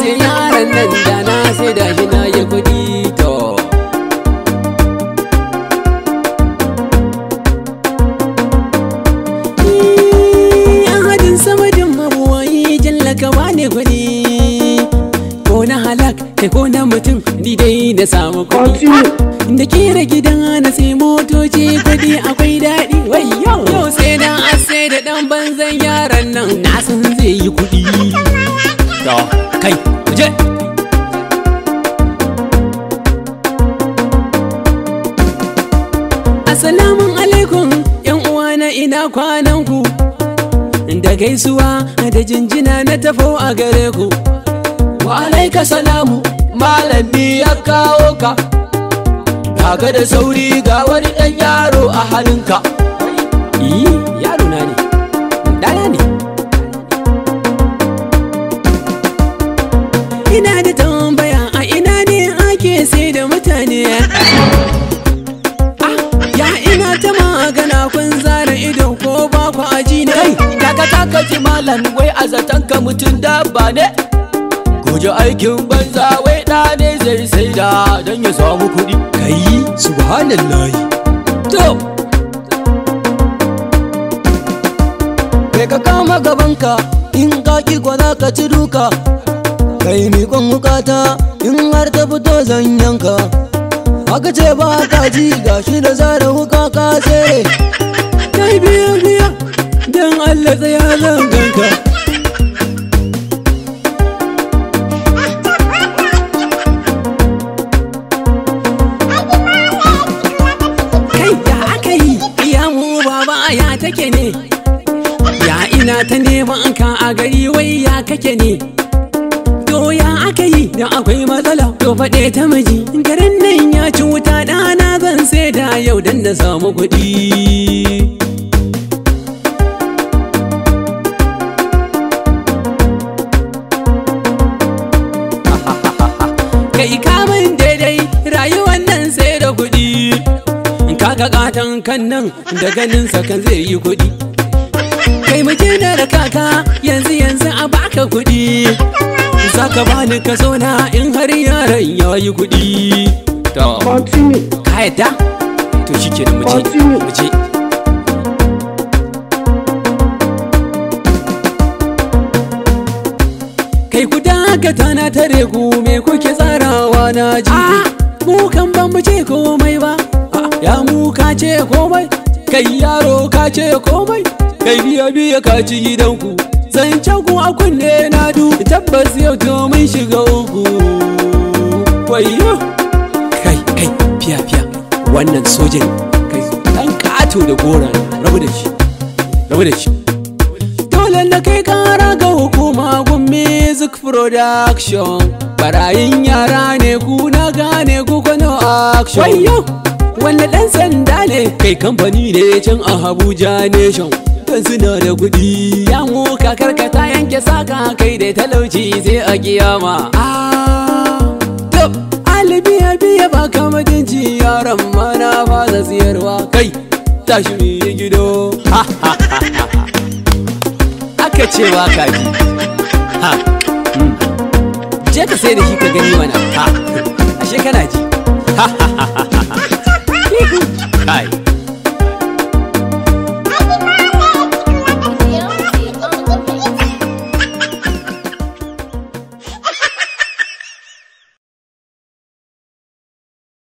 sai yaran nan da na sai da shi na yi kuɗi to. Ahadin samadin mabuwayi jallaka bani kuɗi. Ko na halak kai ko na mutum ni dai na samu kuɗi. Da kera gidan na sai motoci kuɗi akwai daɗi. Yau sai na sai da ɗan banzan yaran nan na san zai yi kuɗi. To kai kuje. Assalamu alaikum yan uwana ina kwanan ku. Da gaisuwa da jinjina na tafo a gare ku. Wa alaika salamu malami ya kawo ka. Kaga da sauri ga wani ɗan yaro a hannunka. Iyi yaro na ne, ɗana ne. Ina da tambaya a ina ne ake sai da mutane. Ya ina ta magana kun zara ido ko ba ku aji ne. Kai kaka taka ji malam wai a zaton ka mutum dabba ne. Goje aikin banza wai ɗa ne zai saida don ya samu kuɗi. Kai subhanallahi. To kai ka kama gabanka in ka ki za ka ci duka. Kai miƙon wukata in har ta fito zan yanka. Aka ce ba ka ji gashi da zara wuka ka tsere. Kai biya biya don Allah tsaya zan ganka. Kai da aka yi iya mu baba ya take ne. Ya ina ta neman ka a gari wai ya kake ne. To ya aka yi da akwai matsala to faɗe ta miji. Garin nan ya ci wuta ɗana zan sai da yau don na samu kuɗi. Kai kamun daidai rayuwar nan sai da kuɗi. Kaga katon kan nan da ganin sa kan zai yi kuɗi. Kai muje na da kaka yanzu yanzu a baka kuɗi. Zaka bani kaso na in har yaron ya yi kuɗi. To ka yadda? To shikenan mu je mu je. Kai ku dakata na tare ku me kuke tsarawa na ji. Mu kan ban mu ce komai ba. Ya mu ka ce komai. Kai yaro ka ce komai. Kai biya biya ka ci gidanku. Zancen ku a kunne na du tabbas yau to mun shiga uku. Wayo kai kai fiya fiya wannan sojan kai dan kato da gora rabu da shi rabu da shi. Dole na kai kara ga hukuma gun music production. Barayin yara ne ku na gane ku kwano action. Wayo wannan dan sanda ne kai kamfani ne can a Abuja nation. Suna da kuɗi. Ya mu kakarka ta yanke saka kai da talauci sai a kiyama. To alibiya biya ba ka mutunci yaran mana ba za siyarwa. Kai tashi mu yi gido. Aka ce ba ka ji. Ha. Je ka sai da shi ka gani mana.